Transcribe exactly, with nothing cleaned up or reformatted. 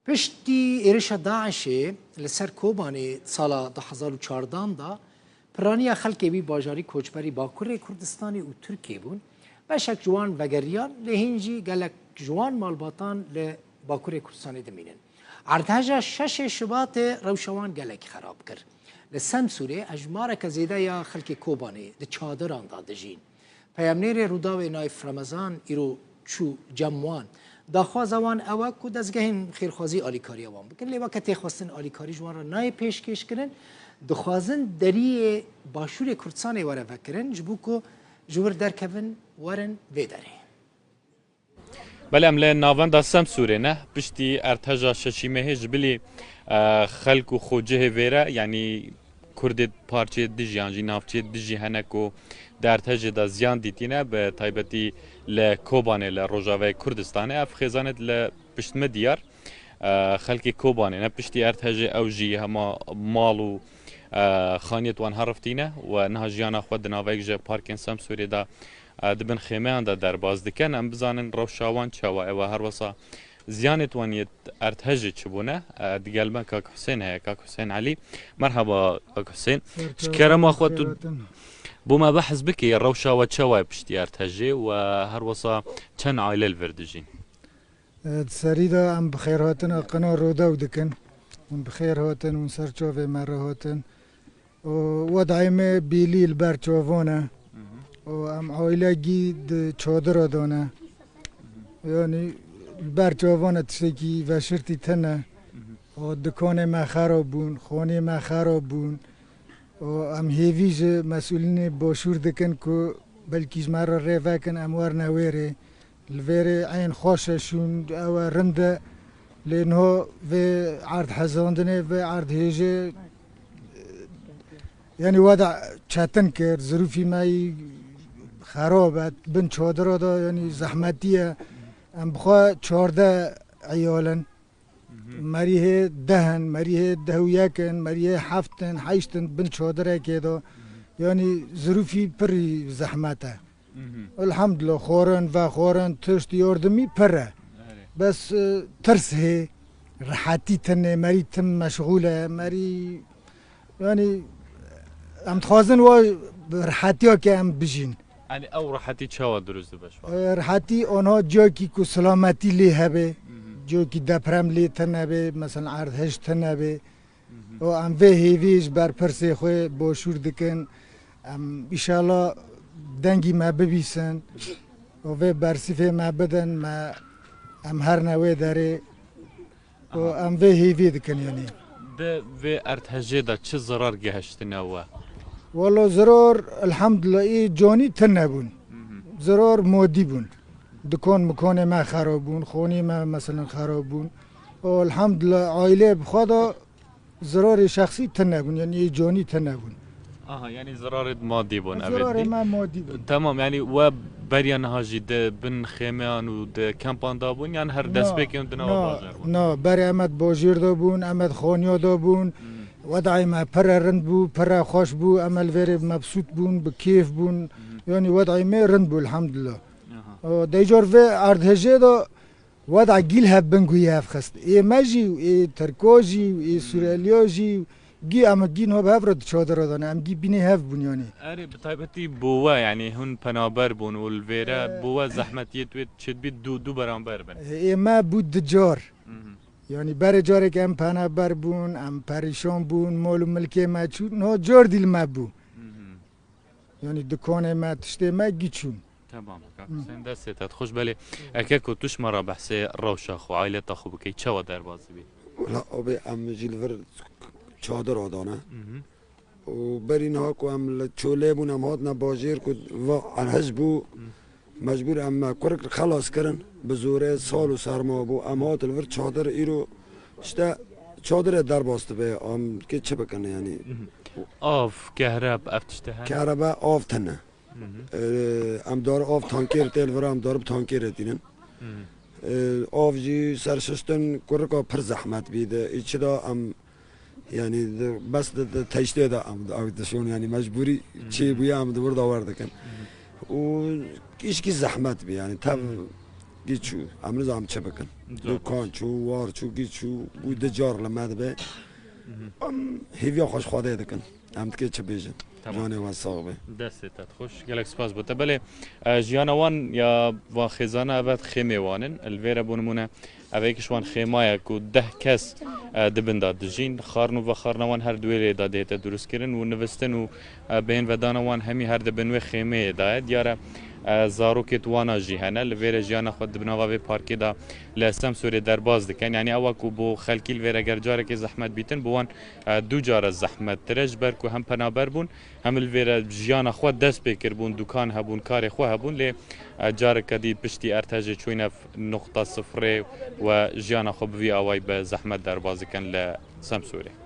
Piştî êrişa DAIŞê li ser Kobanê sala du hezar û çardan de, piraniya xelkê wî bajarî koçberî Bakurê Kurdistanê û Tirkiyê bûn. Beşek ji wan vegeriyan, lê hîn jî gelek ji wan malbatan li Bakurê Kurdistanê dimînin. Erdheja şeşê Şibatê rewşa wan gelekî xerab kir. Li Semsûrê hejmareke zêde ya xelkê Kobanê di çadiran de dijîn. Peyamnêrê Rûdawê Naif Remezan îro çû cem wan. Daxwaza wan ew e ku dezgehên xêrxwazî alîkariya wan bikin. Lê weke tê xwestin alîkarî ji wan re nayê pêşkêşkirin. Dixwazin deriyê Başûrê Kurdistanê were vekirin, ji bo ku ji wir derkevin, werin vê derê. Belê, em li navenda Semsûrê ne. Piştî erdheja şeşî mehê ji bilî, e, xelk û xocihê vêre, yanî Kurdê parçeyê dijî yan jî navçeyê dijî hene ku di erdhejê de ziyan dîtîne, bi taybetî li Kobanê, li Rojavayê Kurdistanê. Ev xêzanê li pişt me diyar. E, xelkê Kobanê ne, piştî erdhejê ew jî hema mal û, e, xaniyê wan heriftîne û niha jiyana xwe di navek ji parkên Semsûrê de, e, di bin xêmeyan de derbas dikin. Em bizanin rewşa wan çawa ye, ew e her wesa ziyanê wan yê erdhejê çi bûne. E, digel me Kak Husên heye, Kak Husên Elî. Merhaba Kak Husên. Ji kerema xwe tu bo me behs bikî, rewşa we çawa ye piştî erdhejê û her wesa çend aile li vir dijîn? E, di serî de em bi xêrhatina qina Rûdaw dikin. Hûn bi xêr hatin, hûn ser çavê me re hatin. Û wedayê me bîlî li ber çavan e. Û em aîlegî di çadira de ne. Yanî li ber çavan e, tiştekî veşirtî tune. Û dikanê me xera bûn, xanê me xera bûn. Û em hêvî ji mesûlînê başûr dikin ku belkî ji me re rê vekin, em werine wêrê. Li vêrê eyn xweş e, şûn ew e, rind e. Lê niho vê erd hezandinê, vê erd hêjê, yanî weda çetin kir, zirûfî me yî xerab e, bin çadira de, yanî zehmetî ye. Em bi xwe çardeh eyal in. Merî hê deh in, merî hê deh û yek in, merî hê heft in, heşt in, bin çadirekê de. Yanî zirûfî pirî zehmet e. Elhamdulillah, xwarin, vexwarin, tişt, yardimî pir e. Erê. Bes, e, tirs hê, rehetî tune, merî tim meşxûl e, merî, yanî, em dixwazin wa bi rehetiya ke em bijîn. Yanî ew rehetî çawa dirust dibe ji we? E, rehetî ona ciyakî ku silametî lê hebe, ciyakî deprem lê tune be, mesela erdhej tune be. Û em vê hêvî ji ber pirsê xwe boşûr dikin. Em îşallah dengî me bibîsin û vê bersîfê me bidin, me, em herine wê derê û em vê hêvî dikin, yanî. Di vê erdhejê de çi zirar gehiştine we? Walo zirar, elhamdulillah, ê canî tune bûn. Zirar modî bûn. Dikan mikanê me xerab bûn, xonî me, meselen, xerab bûn. Û elhamdulillah, aîlê bi xwe de zirarê şexsî tune bûn, yanî ê canî tune bûn. Aha, yanî zirarê madî bûn, evet. Zirarê me madî bûn. Tamam, yanî we beriya niha jî di bin xêmeyan û di kempan de bûn, yan her destpêkê hûn di nava bajar bûn? Na, berê em ê di bajêr de bûn, em ê di xaniya de bûn. Wedayê me pire rind bû, pire xweş bû, em ê li vêrê mebsût bûn, bi kêf bûn. Yanî wedayê me rind bû, elhamdulillah. Aha. Û dê car vê erdhejê de Weda gîl hev bin guhî hev xist. Ê me jî û ê Tirka jî û ê Sûreliya jî û gî em gîn ho bi hev re di çadira de ne. Em gî bînê hev bûn yanî. Erê, bi taybetî bo we, yanî hûn penaber bûn û li vêre bo we zehmetiyê wê çêdibî du, du beramber bin. Ê me bû di car. Yanî berê careke em penaber bûn, em perîşan bûn, mal û milkê me çû, no car dî li me bû. Yanî dikanê me, tiştê me gî çûn. Tamam, kak Husên, destê te xweş. Belê, eke ku tu ji me re behsê rewşa xwe, aileta xwe bikey, çawa derbas dibî? Wela, abê, em jî li vir çadir adane. Û berî niha ku em li çolê bûn, em hatine bajêr ku va erhej bû, mecbûr em me kurik xelas kirin. Bi zorê sal û serma bû. Em hatin li vir çadir, îro işte çadirê derbas dibe. Em kê çi bikin yanî? Av, kehreb, ev tişte hene? Kehrebe, av tune. Ee, em dar av tanker tê li vir, em dar bi tankerê tînin. Ee, av jî serşiştin kurika pir zehmet bî de. Îçi de em, yanî, de, bes de, de teştê de em, ew dişon, yanî, mecbûrî çê bûye em di wir de wer dikin. Û îşkî zehmet bî, yanî, tev gî çû. Em nizam çi bikin. Dukan çû, war çû, gî çû, û di car li me dibe. Em hêviya xwe ji Xwedê dikin. Em dikê çi bêjin? Tamam. Canê we sax be. Destê te xweş. Gelek spas bo te. Belê, e, jiyana wan ya van xêzana evet xêmê wan in. Li vêre bo nimûne ev êkiş wan xêmaya ku deh kes, e, di bin de dijîn. Xarn û vexarna wan her di wê lê de dihête durustkirin û nivistin û, e, bêhnvedana wan hemî her di bin wê xêmeyê de ye. Diyar e, e, zarokê di wana jî hene. Li vêre jiyana xwe di nava vê parkê de li Semsûrê derbas dikin. Yanî ewa ku bo xelkî li vêre ger carekê zehmet bîtin, bo wan, e, du cara zehmettir e, ji ber ku hem penaber bûn, hem li vêre jiyana xwe dest pê kiribûn, dukan hebûn, karê xwe hebûn, lê, e, careke dî piştî erdhejê çûyne nuqta sifrê we jiyana xwe bi vî awayî bi zehmet derbas dikin li Semsûrê.